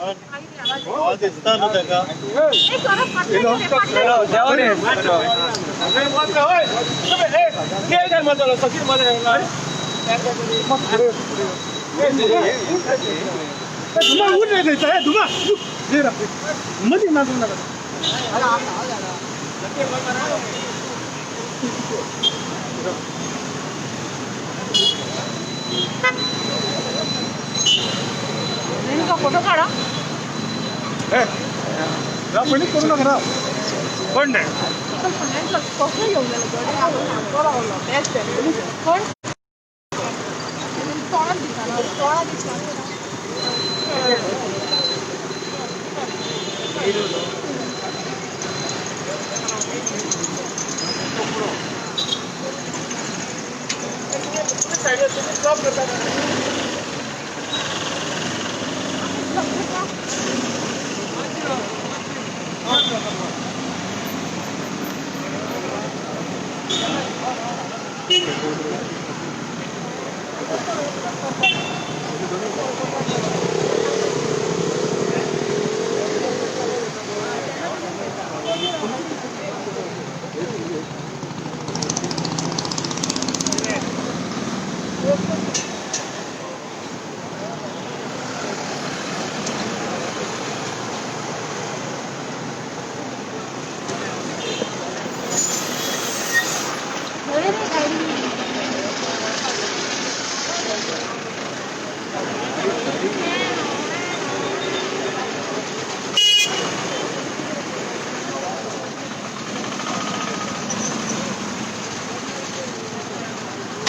दिसता न्हू ताका. फोटो काढा. करू नका कोण नाही कसं येऊन गेलो कोण तोंडात दिसना, तोंडात दिसना.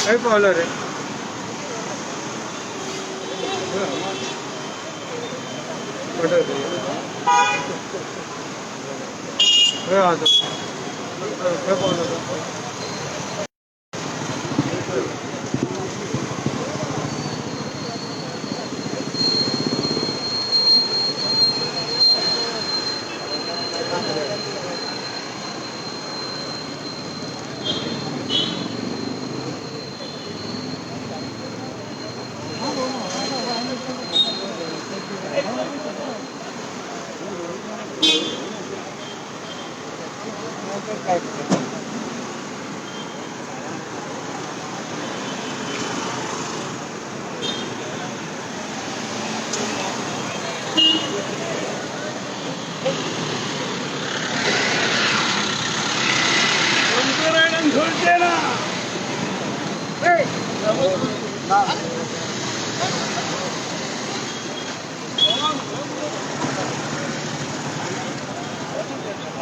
काय पावलं रे? काय पावलं?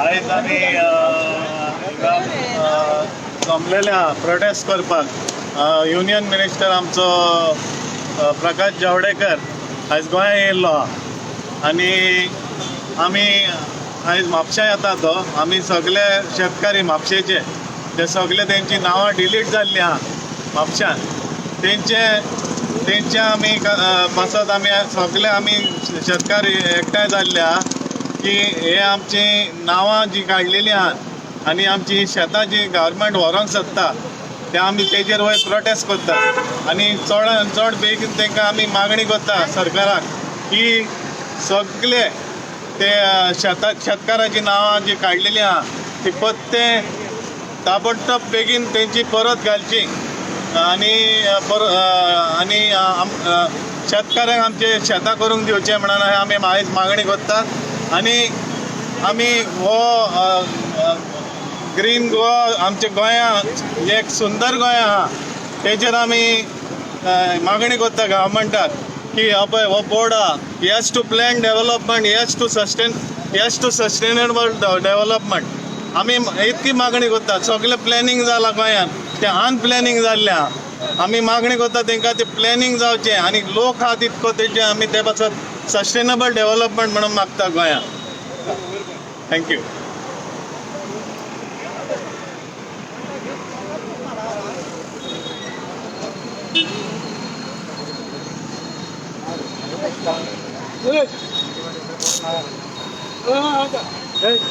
आयज आमी जमलेल्या प्रोटेस्ट करपाक युनियन मिनिस्टर आमचो प्रकाश जावडेकर आयज गोंया येयल्लो आहा आनी आमी आयज म्हापशा येता तो. आमी सगळे शेतकारी म्हापशेचे ते सगळे तेंची नांवां डिलीट जाल्लीं आहा म्हापश्यान, तेंचे तेंचे आमी पासत आमी सगळे आमी शेतकारी एकठांय जाल्ले आहा की हे आमची नांवां जी काडलेली आहात आनी आमची शेतां जी गव्हर्मेंट व्हरोंक सोदता ते आमी तेजेर वयर प्रोटेस्ट करता आनी चडान चड बेगीन तांकां आमी मागणी करता सरकाराक की सगळे ते शेतां शेतकाराची नांवां जी काडलेली आहा ती पत्ते ताबडतोब बेगीन तेंची परत घालची आनी आनी शेतकारांक आमचे शेतां करूंक दिवचें म्हणून आमी आयज मागणी करतात. आनी आमी हो ग्रीन गोवा आमच्या गोंया एक सुंदर गोंय आहा तेजेर आमी मागणी करता गव्हर्मेंटाक की हो पळय हो बोर्ड आहा, he has to plan development, he has to sustain, he has to sustainable development. आमी इतकी मागणी करता. सगळें प्लॅनिंग जालां गोंयांत, तें अनप्लॅनिंग जाल्लें आहा. आमी मागणी करता तेंकां तें प्लॅनिंग जावचें आनी लोक आहा तितको तेजें आमी ते पासत सस्टेनेबल डेव्हलपमेंट म्हणून मागता गोंयांत. Thank you.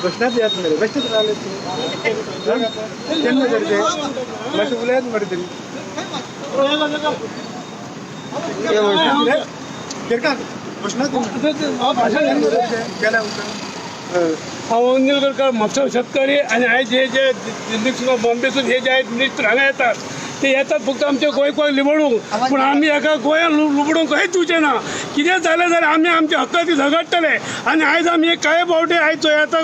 बसण्यात यात मरे बसण्यात राहिले केन्ना तरी ते मातशें उलयात मरे तरी केरकार. घोशणा दी केल्या उपरांत. हांव अनिल गडकर, म्हापसा शेतकरी. आनी आयज हे जे दिल्लीसून, बॉम्बेसून हे जे आयज मिनिस्टर हांगा येतात, ते येतात फक्त आमच्या गोंयकार लिबडूंक. पूण आमी हेका गोंयान लुबडूंक खंयच दिवचे ना. कितें जालें जाल्यार आमी आमच्या हक्काची झगडटले. आनी आयज आमी एक काळे बावटे आयज जो येता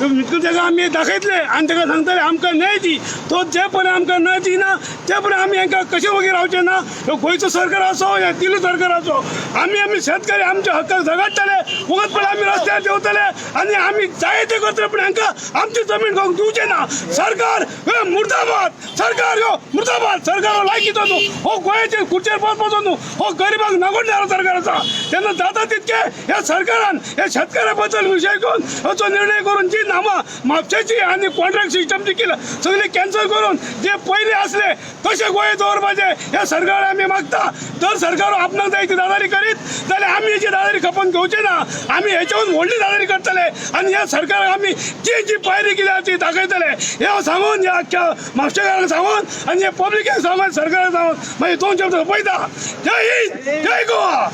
तेका आमी दाखयतले आनी तेका सांगतले आमकां न्याय दी. तो जे पर्यंत आमकां न्याय दिना ते पर्यंत आमी हांकां कशें वगीर रावचे ना. ह्यो गोंयचो सरकार आसो या दिल्ली सरकार आसो, आमी आमी शेतकरी आमच्या हक्काक झगडटले. वगत पळय आमी रस्त्यार देंवतले आनी आमी जाय ते करतले, पूण हांकां आमची जमीन घेवंक दिवचे ना. सरकार हे मुर्दाबाद, सरकार ह्यो मुर्दाबाद. सरकार हो लायकीचो न्हू, हो गोंयाचेर खुर्चेर बसपाचो न्हू, हो गरिबांक नागोडणारो सरकार आसा. तेन्ना जाता तितके ह्या सरकारान ह्या शेतकऱ्या बद्दल विशय घेवन हाचो निर्णय करून जी नामां म्हापशेची आनी कॉन्ट्रॅक्ट सिस्टम जी केल्या सगळी कॅन्सल करून जे पयले आसले तशे गोंय दवरपाचे ह्या सरकार आमी मागता. जर सरकार आपणाक जाय ती दादारी करीत जाल्यार आमी हेची दादारी खपोवन घेवचे ना. आमी हेच्याहून व्हडली दादारी करतले आनी ह्या सरकाराक आमी जी जी पायरी कितें आसा ती दाखयतले. हे हांव सांगून ह्या आख्ख्या म्हापशेकारांक सांगून आनी हे पब्लिकाक सांगून सरकाराक सांगून मागीर दोन शब्द सोंपयता. जय हिंद, जय गोवा.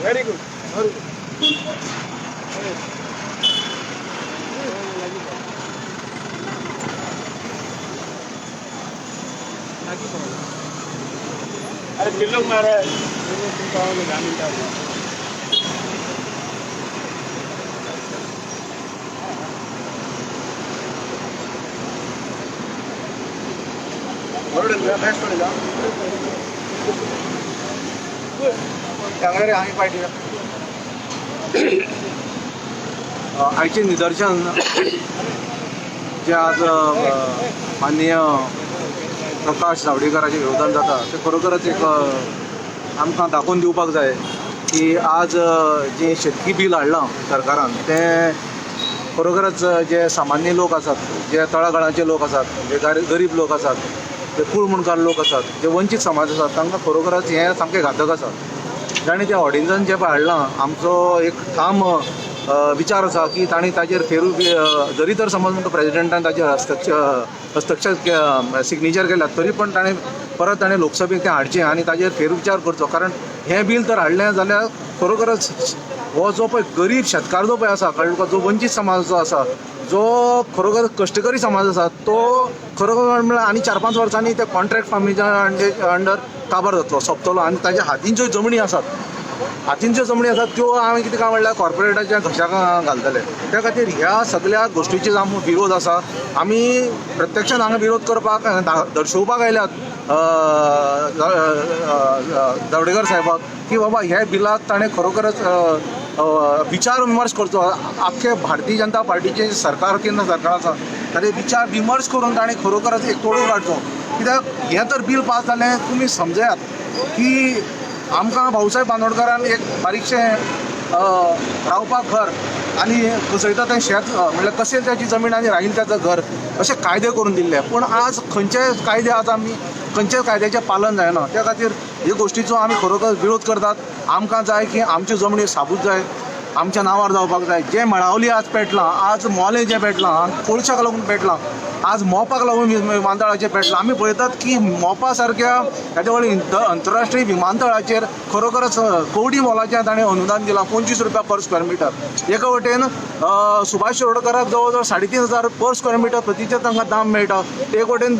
Very good. अरे बिल्लूक मारे. बरोबर बेस्ट उलयता. सांगले रे आमी पार्टी. आयचें निदर्शन जें आज माननीय प्रकाश जावडेकराच्या विरोधान जाता तें खरोखरच एक आमकां दाखोवन दिवपाक जाय की आज जें शेतकी बील हाडलां सरकारान तें खरोखरच जे सामान्य लोक आसात, जे तळागाळाचे लोक आसात, जे गरीब लोक आसात, जे कूळ मुणकार लोक आसात, जे वंचीत समाज आसात, तांकां खरोखरच हें सामकें घातक आसा. जाणें त्या ऑर्डिनन्सान जें पळय हाडलां, आमचो एक ठाम विचार आसा की तांणी ताजेर फेरू जरी तर समज म्हणटा प्रेजिडेंटान ताजेर हस्तक्षेप सिग्नेचर केल्या तरी पण ताणें परत ताणें लोकसभेक तें हाडचें आनी ताजेर फेरविचार करचो. कारण हें बील तर हाडलें जाल्यार खरोखरच हो जो पळय गरीब शेतकार जो पळय आसा, कळ्ळें तुका, जो वंचीत समाज जो आसा, जो खरोखर कश्टकरी समाज आसा, तो खरोखर म्हणल्यार आनी 4-5 वर्सांनी त्या कॉन्ट्रॅक्ट फार्मीच्या अंडर काबार जातलो, सोंपतलो. आनी ताज्या हातीन ज्यो जमनी आसात, हातीन ज्यो जमनी आसात त्यो आमी कितें काय म्हणल्यार कॉर्पोरेटाच्या घशाक घालतले. त्या खातीर ह्या सगळ्या गोश्टीचेर आमकां विरोध आसा. आमी प्रत्यक्षान हांगा विरोध करपाक दर्शोवपाक आयल्यात जावडेकर साहेबाक की बाबा ह्या बिलाक ताणें खरोखरच विचार विमर्श करचो. आख्खे भारतीय जनता पार्टीचें सरकार, केंद्र सरकार आसा, ताणें विचार विमर्श करून ताणें खरोखरच एक तोडून काडचो. कित्याक हें तर बील पास जालें तुमी समजयात की आमकां भाऊसाहेब बांदोडकारान एक बारीकशें रावपाक घर आनी कसयता तें शेत, म्हणल्यार कसेल त्याची जमीन आनी राहील त्याचं घर अशे कायदे करून दिल्ले. पूण आज खंयचे कायदे आज आमी खंयच्याच कायद्याचें पालन जायना. त्या खातीर हे गोश्टीचो आमी खरोखर विरोध करतात. आमकां जाय की आमच्यो जमनी साबूत जाय, आमच्या नांवार जावपाक जाय. जें मळावली आज पेटलां, आज मोलें जें पेटलां, कोळशाक लागून पेटलां, आज मोपाक लागून विमानतळाचेर पेटलां. आमी पळयतात की मोपा सारक्या हेज्या व्हडल्या अंतरराष्ट्रीय विमानतळाचेर खरोखरच कवडी मोलाचें ताणें अनुदान दिलां 25 रुपया पर स्क्वेअर मिटर. एका वटेन सुभाष शिरोडकराक जवळ जवळ 3500 पर स्क्वेअर मिटर प्रतीचें तांकां दाम मेळटा. एक वटेन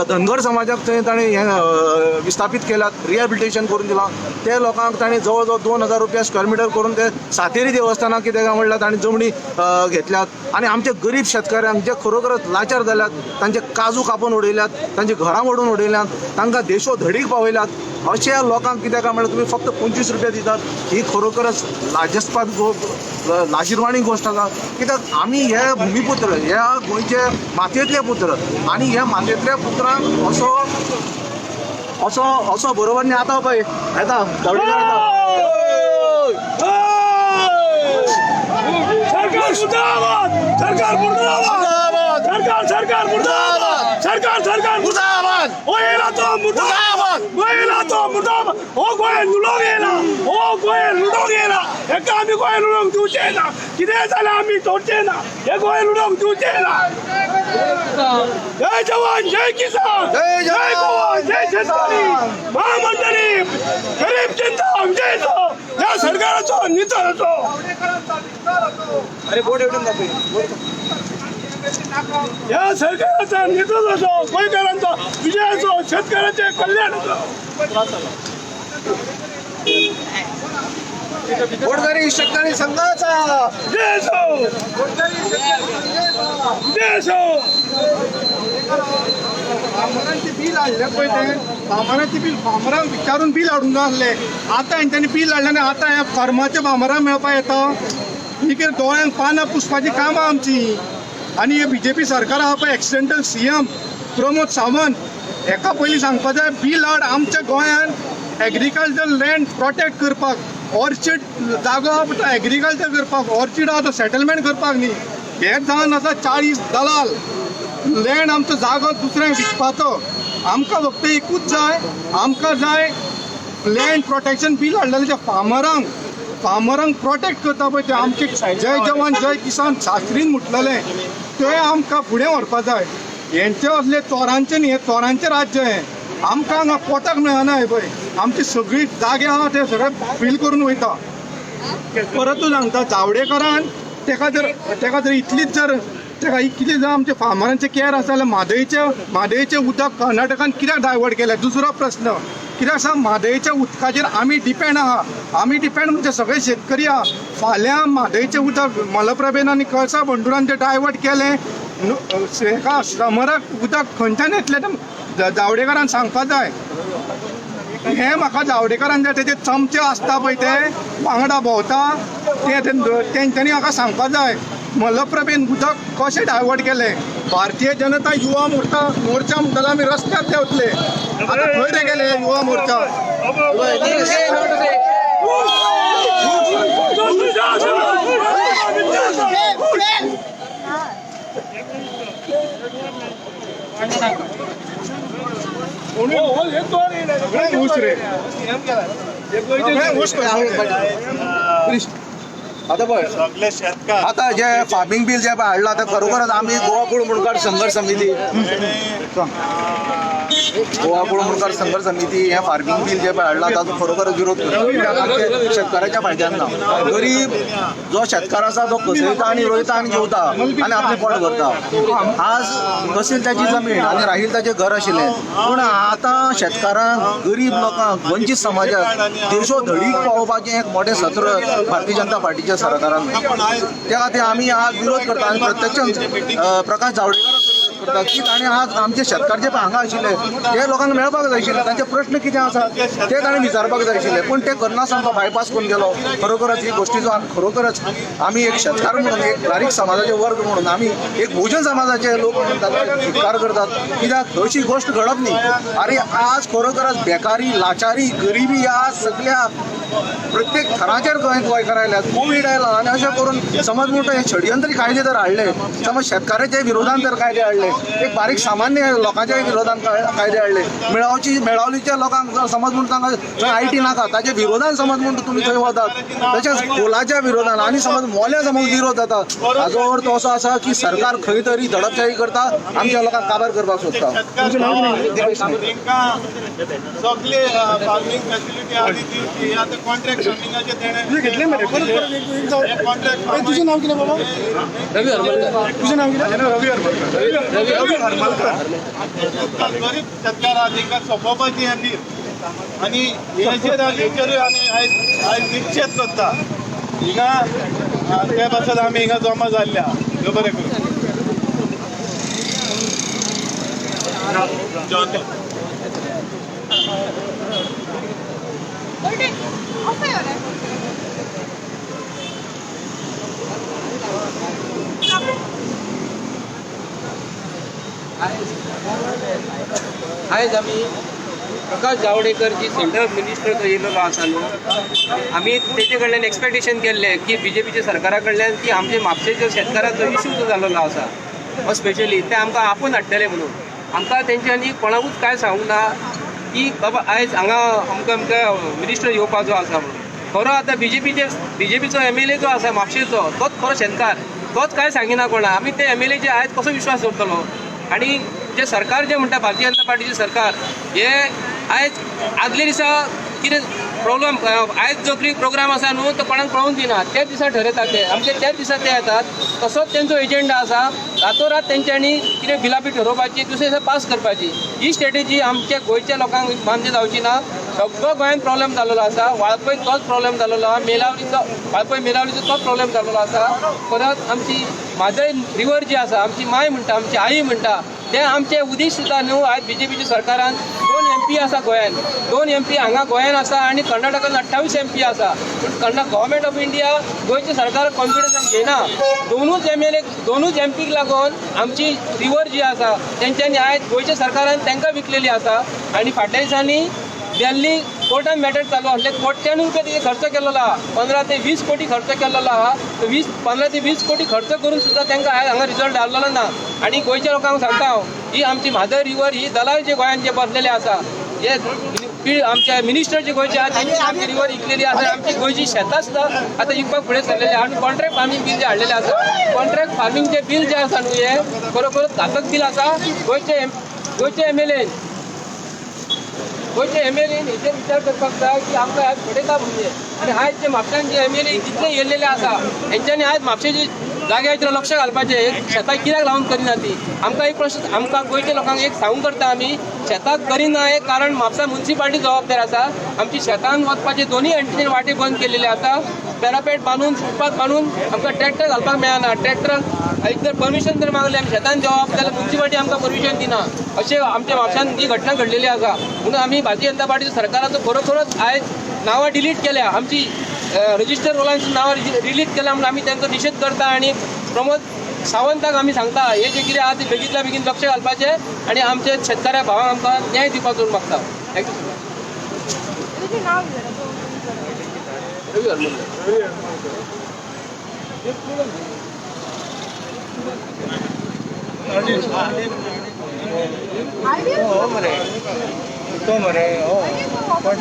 धनगर समाजाक थंय ताणें हें विस्थापीत केल्यात, रिहेबिलिटेशन करून दिलां. ते लोकांक ताणें जवळ जवळ 2000 रुपया स्क्वेअर मिटर करून ते सातेरी देवस्थानाक कितें काय म्हणल्यार ताणें जमनी घेतल्यात. आनी आमच्या गरीब शेतकऱ्यांक जे खरोखरच लाचार जाल्यात, तांचे काजू कापून उडयल्यात, तांची घरां मोडून उडयल्यात, तांकां देशो धडीक पावयल्यात, अशा लोकांक कितें काय म्हणल्यार तुमी फक्त 25 रुपया दितात. ही खरोखरच लाजस्पाद लाजिरवाणी गोश्ट आसा. कित्याक आमी हे भुमीपुत्र, ह्या गोंयचे मातयेंतले पुत्र आनी ह्या मातयेंतल्या पुत्रांक असो असो असो बरोबर न्ही. आतां पळय येता जावडेकर येता. सरकार मुर्दाबाद, सरकार मुर्दाबाद, सरकार सरकार मुर्दाबाद, सरकार सरकार मुर्दाबाद. ओ येला तो मुर्दाबाद, ओ येला तो मुर्दाबाद. ओ गोंय लुडोंक येयला, ओ गोंय लुडोंक येयला. हेका आमी गोंय लुडोंक दिवचे ना. कितें जाल्यार आमी सोडचे ना, हे गोंय लुडोंक दिवचे ना. जय जवान, जय किसान, जय जवान, जय गोवा, जय शेतकरी महामंडळी. गरीब चिंता विजय. ह्या सरकाराचो नितळ असो. अरे बोर्ड एवढून दाखव. या सरकाराचा नितळ असो, गोंयकारांचो विजय असो, शेतकऱ्याचे कल्याण असो. गोडकरी शेतकरी संघाचा जय असो, जय असो. फार्मरांचे बिल हाडलें पळय तें फार्मरांचें बील फार्मरांक विचारून बील हाडूंक नासलें. आतां हेंच्यांनी बील हाडलें आनी आतां ह्या फार्माच्या फार्मरांक मेळपाक येता. ही कितें दोळ्यांक पानां पुसपाचीं कामां आमचीं. आनी हे बीजेपी सरकार आहा पळय, एक्सिडेंटल सीएम प्रमोद सावंत, हेका पयलीं सांगपा जाय बील हाड आमच्या गोंयांत एग्रीकल्चर लँड प्रोटेक्ट करपाक. ऑर्चिड जागो आहा पळय तो एग्रीकल्चर करपाक, ऑर्चिड आहा तो सेटलमेंट करपाक न्ही. हे जावन आसा 40 दलाल लँड आमचो जागो दुसऱ्यांक विकपाचो. आमकां फक्त एकूच जाय, आमकां जाय लँड प्रोटेक्शन बील हाडलेलें जें फार्मरांक फार्मरांक प्रोटेक्ट करता पळय तें आमचे जय जवान जय किसान शास्त्रीन म्हटलेलें तें आमकां फुडें व्हरपा जाय. हेंचे असले चोरांचें न्ही, हें चोरांचें राज्य हें. आमकां हांगा पोटाक मेळना हें पळय, आमची सगळी जागे आहा ते सगळे फील करून वयता. परतूय सांगता, जावडेकरान तेका जर इतलीच जर तेका कितें जर आमच्या फार्मरांचें केअर आसा जाल्यार म्हादयचें उदक कर्नाटकान कित्याक डायवर्ट केलें? दुसरो प्रस्न कित्याक सांग, म्हादयच्या उदकाचेर आमी डिपेंड आहा. आमी डिपेंड म्हणजे सगळे शेतकरी आहा. फाल्यां म्हादयचें उदक मलप्रभेन आनी कळसा बंडुरान तें डायवर्ट केलें, हेका समराक उदक खंयच्यान येतलें तें जावडेकरान सांगपा जाय. हें म्हाका जावडेकरान जाय, तेजे चमचे आसता पळय ते वांगडा भोंवता ते तेंच्यांनी म्हाका सांगपा जाय मलप्रभेन उदक कशें डायवर्ट केलें. भारतीय जनता युवा मोर्चा म्हणटाले आमी रस्त्यार देंवतले, आतां खंय रे गेले युवा मोर्चा? सगळ्यांक ऊस रे, सगळ्यांक ऊस. आता पळय सगळे शेतकार आता जे फार्मींग बील जे हाडलां ते खरोखरच आमी गोवा कुळ मुणकार संघर्श समिती, गोवा कुळ मुणकार संघर्श समिती हें फार्मींग बील जे हाडलां ताचो खरोखरच विरोध करता. कित्याक आमचे शेतकाराच्या फायद्यान ना. गरीब जो शेतकार आसा तो कसयता आनी रोयता आनी जेवता आनी आपलें पोट भरता. आज कसील ताची जमीन आनी राहील ताचें घर आशिल्लें, पूण आतां शेतकारांक, गरीब लोकांक, वंचीत समाजाक देशो धडीक पावोवपाचें एक मोठें सत्र भारतीय जनता पार्टीच्या सरकारान. त्या खातीर आमी आज विरोध करता आनी प्रत्यक्ष प्रकाश जावडेकराचो विरोध करता की ताणें आज आमचे शेतकार जे हांगा आशिल्ले ते लोकांक मेळपाक जाय आशिल्ले, तांचे प्रश्न कितें आसा ते ताणें विचारपाक जाय आशिल्ले, पूण ते करनासतना तो बायपास करून गेलो. खरोखरच ही गोश्टीचो खरोखरच आमी एक शेतकार म्हणून, एक बारीक समाजाचे वर्ग म्हणून, आमी एक भोजन समाजाचे लोक म्हणून ताका धिक्कार करतात. कित्याक अशी गोश्ट घडप न्ही. आनी आज खरोखरच बेकारी, लाचारी, गरिबी आज सगळ्या प्रत्येक थराचेर गोंयकार आयल्यात. कोवीड आयला आनी अशें करून समज म्हणटा हे षडयंत्री कायदे जर हाडले, समज शेतकाराच्या विरोधान जर कायदे हाडले, एक बारीक सामान्य लोकांच्या विरोधान कायदे हाडले, मेळावलीच्या लोकांक जर समज म्हूण तांकां थंय IT नाका ताच्या विरोधान समज म्हूण तुमी थंय वतात, तशेंच कोलाच्या विरोधान आनी समज मोल्या समज विरोध जाता. हाजो अर्थ असो आसा की सरकार खंय तरी दडपशाही करता, आमच्या लोकांक काबार करपाक सोदता. दिपेश नायक. सगळे फार्मींग फॅसिलिटी आदी दिवची. आतां कॉन्ट्रॅक्ट फार्मिंगाचे तेणें घेतले मरे परत परत. कॉन्ट्रॅक्ट. तुजें नांव कितें बाबा? तुजें नांव कितें? रवी हरमलकर. रवी हरमलकर. गरीब शेतकार आहा तांकां सोंपोवपाची हें बील आनी हेचेर हेचेरूय आमी आयज आयज निश्चेत करता. हिंगा ते पासत आमी हिंगा जमा जाल्ल्या. देव बरें करूं. जॉन. आयज आमी प्रकाश जावडेकर जी सेंट्रल मिनिस्टर जो येयलेलो आसा न्हू, आमी तेजे कडल्यान एक्सपेक्टेशन केल्लें की बीजेपीच्या सरकारा कडल्यान की आमचे म्हापशेचे शेतकाराचो इशू जो जाल्लो आसा हो स्पेशली ते आमकां आपोवन हाडटले म्हणून. आमकां तेंच्यांनी कोणाकूच कांय सांगूंक ना की बाबा आयज हांगा अमकां अमकां मिनिस्टर येवपाचो आसा म्हणून. खरो आतां बीजेपीचो एमएलए जो आसा म्हापशेचो तोच खरो शेतकार, तोच कांय सांगिना कोणा. आमी ते एमएलएचे आयज कसो विश्वास दवरतलो? आनी जे सरकार जे म्हणटा भारतीय जनता पार्टीचें सरकार हे आयज आदले दिसा कितें प्रॉब्लम आयज जो कितें प्रोग्राम आसा न्हू तो कोणाक कळोवन दिना, त्याच दिसा ठरयतात ते आमचे, त्याच दिसा ते येतात. तसोच तेंचो एजेंडा आसा, रातोरात तेंच्यांनी कितें बिलां बी ठरोवपाची, दुसरे दिसा पास करपाची. ही स्ट्रेटेजी आमच्या गोंयच्या लोकांक मान्य जावची ना. सगळो गोंयांत प्रॉब्लम जाल्लो आसा, वाळपय तोच प्रॉब्लम जाल्लो आसा, मेलावलीचो वाळपय मेलावलीचो तोच प्रॉब्लम जाल्लो आसा. परत आमची म्हादय रिवर जी आसा, आमची माय म्हणटा, आमची आई म्हणटा, ते आमचे उदीक सुद्दां न्हू आयज बीजेपीच्या सरकारान 2 MP आसा गोंयान, 2 MP हांगा गोंयान आसा आनी कर्नाटकान 28 MP आसा. पूण कर्नाटक गव्हर्मेंट ऑफ इंडिया गोंयचे सरकार कॉन्फिडन्सान घेयना. दोनूच MLA दोनूच MPक लागून आमची रिवर जी आसा तेंच्यांनी आयज गोंयच्या सरकारान तांकां विकलेली आसा. आनी फाटल्या दिसांनी दिल्ली कोर्टान मॅटर चालू आसले, कोट्यांनी रुपया तेजेर खर्च केल्लो आहा, 15 ते 20 कोटी खर्च केल्लो आहा. 15 ते 20 कोटी खर्च करून सुद्दां तांकां आयज हांगा रिजल्ट जाल्लो ना. आनी गोंयच्या लोकांक सांगता हांव, ही आमची म्हादय रिवर ही दलाल जे गोंयांत जे बसलेले आसा, हे आमच्या मिनिस्टर जे गोंयचे आहा तेंची आमची रिवर इकलेली आसा. आमची गोंयची शेतां सुद्दां आतां इकपाक फुडें सरलेले आहा. आनी कॉन्ट्रॅक्ट फार्मींग बील जे हाडलेलें आसा, कॉन्ट्रॅक्ट फार्मींगचें बील जें आसा न्हू हें खरोखरच घातक बील आसा. गोंयचे MLA गोंयचे MLA हेचेर विचार करपाक जाय की आमकां आयज फुडें म्हणजे. आनी आयज जे म्हापश्यान जे MLA जितले येयलेले आसा हेंच्यांनी आयज म्हापशेचे जाग्याचेर लक्ष घालपाचें, शेतां कित्याक लावन करिना ती. आमकां एक प्रश्न, आमकां गोंयच्या लोकांक एक सांगूंक करता आमी, शेतां करिना हें कारण म्हापसा मुन्सिपालिटी जबाबदार आसा. आमची शेतान वचपाचे दोनूय एंट्रीन वाटे बंद केलेले आसा. पॅरापेट बांदून, फुटपाथ बांदून आमकां ट्रॅक्टर घालपाक मेळना. ट्रॅक्टर एक जर परमिशन जर मागलें आमी शेतान देंवप जाल्यार मुन्सिपालिटी आमकां परमिशन दिना. अशें आमच्या म्हापश्यान ही घटना घडलेली आसा. म्हणून आमी भारतीय जनता पार्टीच्या सरकाराचो खरोखरच आयज नांवां डिलीट केल्या, आमची रजिस्टर रोलांची नांवां डिलीट केल्या म्हणून आमी तांचो निशेध करता. आनी प्रमोद सावंताक आमी सांगता हे जे कितें आहा ते बेगींतल्या बेगीन लक्ष घालपाचें आनी आमच्या शेतकाऱ्या भावांक आमकां न्याय दिवपाचो मागता. Thank you so much. Ravi Harmalkar. हो मरे, तो मरे, हो कोण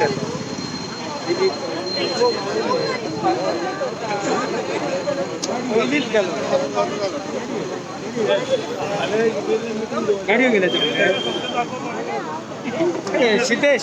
गाडयो गेले सितेश.